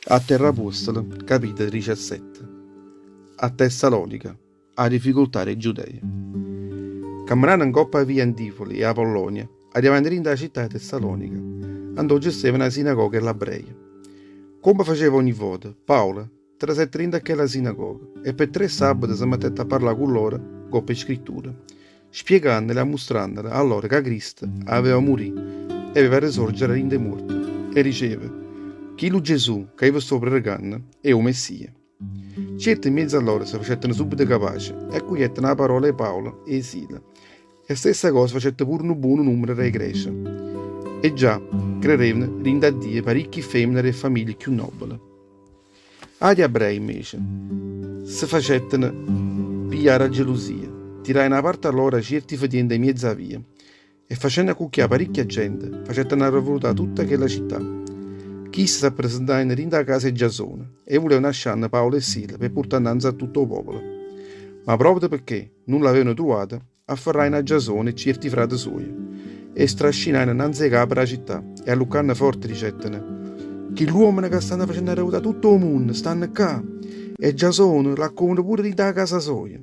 Atti 'e r'Apuostole, capitolo 17. A Tessalonica, 'a difficultà d' 'e Giudeje. Cammenanno 'ncoppa 'a via Antifoli e Apollonia, arrivajeno dint' 'a città 'e Tessalonica, andò ce steva na sinagoga 'e ll'Abreje. Comme faceva ogni vota, Paolo trasette dint' a chella sinagoga e pe tre sabbate se mettette a parlà cu loro 'ncopp' 'e Scritture, spiegannele e ammustrannele a loro ca Cristo aveva murì e aveva risorgere 'a dint' 'e muorte, e diceva, Chillu Gesù ca io ve sto prerecanno è 'o Messia. Cierte 'mmiezzo a loro se facettero subito capace e accugliettero 'a parola 'e Paolo e 'e Sila, e 'a stessa cosa facette pure nu buono nummero d' 'e grece. E già crerevano dint' a Dio paricchi femmene d' 'e ffamiglie cchiù nobbele. Ati abbrei, invece, se facetteno piglià d' 'a gelusia, tirajeno 'a parte loro a cierti fetiente 'e miez' 'a via e, facenno accucchià paricchia gente, facetteno arrevutà tutta chella città. Chiste s'appresentajeno dint' 'a casa 'e Giasone e vulevano ascianne Paolo e Sila p' 'e purtà 'nnanze a tutto 'o popolo. Ma proprio pecché nun l'avevano truvate, afferrajeno a Giasone e cierti frate suoje, e 'e strascinajeno 'nnanze 'e cape d' 'a città, e alluccanno forte dicetteno, Chill'uommene ca stanno facenno arrevutà tutto 'o munno stanno ccà, e Giasone l'accovano pure dint' 'a casa soja.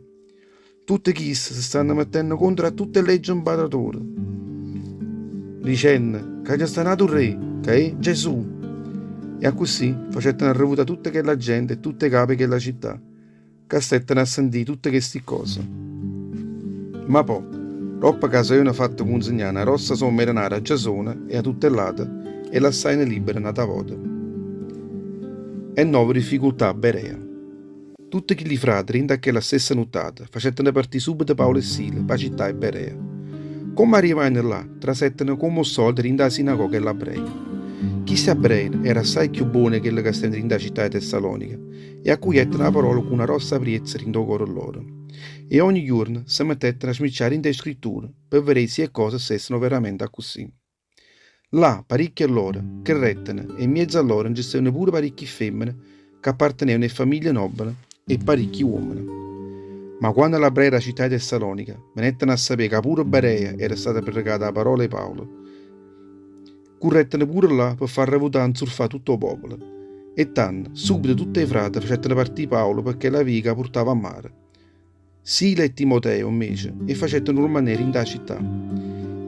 Tutte chiste se stanno mettenno contro a tutte 'e legge 'mparatore, dicenno ca ce sta n'ato rre, ca è Gesù. E accussì facetteno arrevutà tutta chella gente e tutte 'e cape 'e chella città. ca stetteno a sentì tutte chesti ccose. Ma po', doppo ca s'avevano fatto cunzignà na grossa somma 'e denare a Giasone e a tutte ll'ate, 'e lassajeno libbere n'ata vota. E nove difficultà a Berea. Tutte chilli frate dint' a chella stessa nuttata facetteno partì subito Paolo e Sila p' 'a città 'e Berea. Comme arrivajeno là, trasetteno comme 'o ssolito dint' 'a sinagoga 'e ll'Abreje. Chisti Abreje erano assaje cchiù buone 'e chelle ca stevano dint' 'a città 'e Tessalonica e accuglietteno 'a parola cu na grossa priezza dint' 'o core lloro. E ogni juorno se mettetteno a smiccià dint' 'e Scritture pe vedé si 'e ccose stesseno overamente accussì. Là paricchie 'e lloro creretteno e 'mmiezzo a lloro nce stevano pure paricchi femmene ca appartenevano 'e ffamiglie nobbele e paricchi uommene. Ma quanno ll'abbrei d' 'a città 'e Tessalonica venetteno a sapé ca pure Berea era stata predicata 'a parola 'e Paolo, Curretteno pure là pe fà arrevutà e nzurfà tutto 'o popolo. E tanno, subito tutte 'e frate facetteno partì Paolo pe chella via ca purtava a mare. Sila e Timoteo, invece, 'e facetteno rummanè dint' 'a città.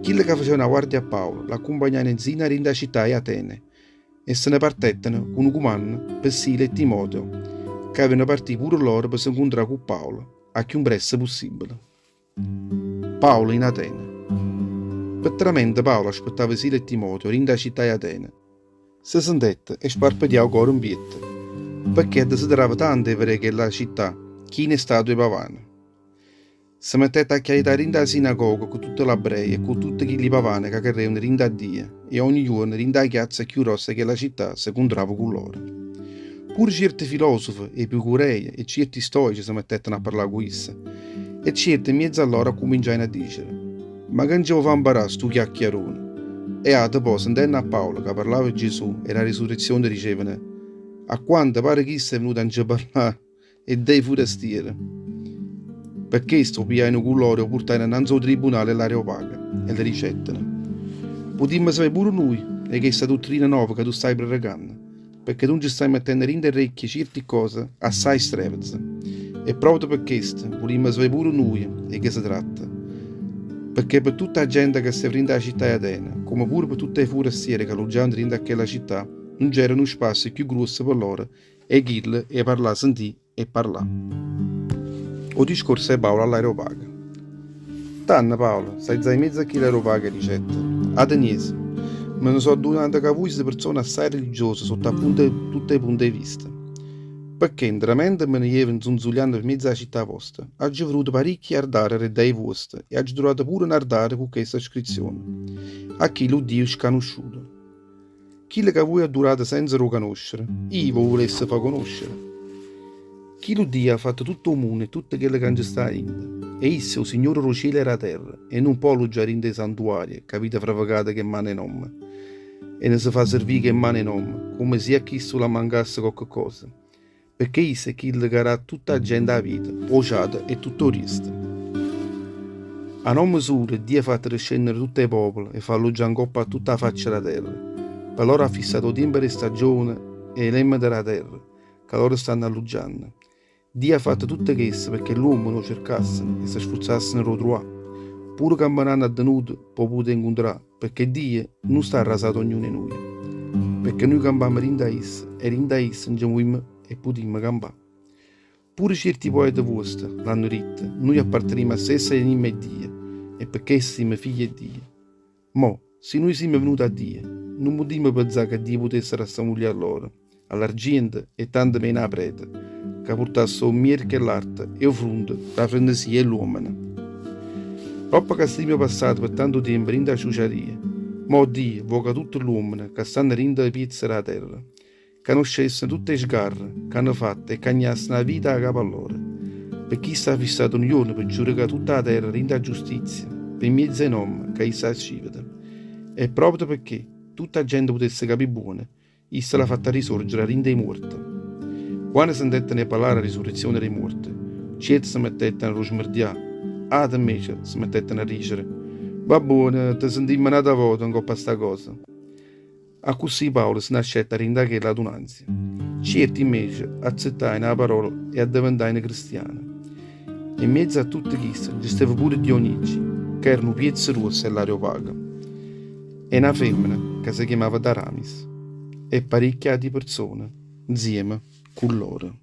Chille ca facevano 'a guardia a Paolo l'accumpagnajeno nzino a dint' 'a città 'e Atene e se ne partetteno cu nu cumanno pe Sila e Timoteo, ca avevano partì pure loro pe se ncuntrà cu Paolo 'a cchiù 'mpressa pussibile. Paolo in Atene. Pe tramente Paolo aspettava Sila e Timoteo dint' 'a città 'e Atene, se sentette 'e sparpetià 'o core 'mpietto, pecché desiderava tanto 'e vedé chella città china 'e statue pavane. Se mettette a chiaità dint' 'a sinagoga cu tutte ll'abbrei e cu tutte chilli pavane ca crerevano dint' a Dio, e ogni juorno dint' 'a chiazza cchiù grossa 'e chella città se 'ncuntrava cu loro. Pure cierti filosofe, epicurei e cierti stoici se mettettero a parlà cu isso, e cierte 'mmiezzo a loro accumminciajeno a dicere, Ma che nce vo' fa 'mparà stu chiacchiarone? E ate po', sentenno a Paolo ca parlava 'e Gesù e d' 'a risurrezione dicevano, A quanto pare chisto è venuto a nce parlà 'e dei furastiere. Pe chesto 'o pigliajeno cu loro e 'o purtajeno annanze 'o tribunale 'e l'Areopago e le dicetteno, Putimmo sapé pure nuje 'e chesta duttrina nova ca tu staje prerecanno, pecché tu nce staje mettenno dint' 'e rrecchie cierti ccose assaje streveze. E proprio pe chesto vulimmo sapé pure nuje 'e che se tratta. Pecché pe tutta 'a gente ca steva dint' 'a città 'e Atene, comme pure pe tutt' 'e furastiere ca alluggiavano dint' a chella città, nun c'era nu spasso cchiù gruosso pe loro 'E chillo 'e parlà sentì e parlà. O discorso 'e Paolo all'Areopago. Tanno Paolo s'aizaje 'mmiezzo a chill'Areopago e dicette, Ateniese, me ne so' addunato ca vuje site perzone assaje religiose sotto a tutte 'e punte 'e vista. Pecché, 'ntramente me ne jevo 'nzunzulianno pe 'mmiezzo 'a città vosta, aggio veduto paricchi ardare d' 'e dei vuoste e aggio truvato pure n'ardare cu chesta scrizione, A chillu Dio scanusciuto. Chillo ca vuje addurate senza d' 'o canoscere, io v' 'o vulesse fa conoscere. Chillu Dio ha fatto tutto 'o munno e tutto chello ca nce sta dinto, e isso è 'o Signore d' 'o cielo e d' 'a terra, e nun pò alluggià dint' 'e santuarie c'avite fravecate ch' 'e mmane 'e n'ommo, e ne se fa servì ch' 'e mmane 'e n'ommo, comme si a chisto l'ammancasse cocche cosa. Pecché isso è chillo ca dà a tutta 'a gente 'a vita, 'o ciato e tutto 'o riesto. A n'ommo sulo Dio ha fatto riscennere tutt' 'e popole e fa alluggià 'ncoppa a tutta 'a faccia d' 'a terra. Pe loro ha fissato 'o tiempo d' 'e staggione. è 'e lemmete d' 'a terra, ca loro stanno alluggianno. Dio ha fatto tutto chesto pecché ll'uommene 'o cercasseno e se sfurzasseno d' 'o truvà, pure cammenanno addenuto p' 'o putè 'ncuntrà, pecché Dio nun sta arrasato a ognuno 'e nuje, pecché nuje campammo dint' a isso e dint' a isso nce muvimmo e putimmo campà. Pure cierti poete vuoste l'hanno ditto, nuje appartenimmo â stessa jenimma 'e Dio e pe chesto simmo figlie 'e Dio. Mo, si nuje simme venute 'a Dio, nun putimmo penzà ca Dio putesse rassamuglià a ll'oro, a ll'argiento e tanto meno 'a preta, ca purtasse 'o mmierco 'e ll'arte e 'o frunto d' 'a frennesia 'e ll'uommene. Doppo ca simme passate pe tanto tiempo dint' 'a ciuciaria, mo Dio vo' ca tutte ll'uommene ca stanno dint' 'e piezze d' 'a terra, Canuscesseno tutt' 'e sgarre c'hanno fatto e cagnasseno 'a vita 'a capo a lloro. Pe chisto ha fissato nu juorno pe giudicà tutta 'a terra dint' 'a giustizia, pe mmiezzo 'e n'ommo ca isso ha sciveto. E proprio pecché tutta 'a gente putesse capì buono, isso l'ha fatta risorgere 'a dint' 'e muorte. Quanno sentetteno 'e parlà d' 'a risurrezione d' 'e muorte, cierte se mettetteno a d' 'o smerdià, ate invece se mettetteno a dicere, Va buono, te sentimmo n'ata vota 'ncopp' a sta cosa. Accussì Paolo se n'ascette 'a dint'a chella adunanzia. Cierti invece azzettajeno 'a parola e addeventajeno cristiane. E 'mmiezzo a tutte chiste nce steva pure Dionigi, ca era nu piezzo gruosso 'e l'Areopago, e na femmena ca se chiamava Daramis, e paricchie ati perzone 'nzieme cu lloro.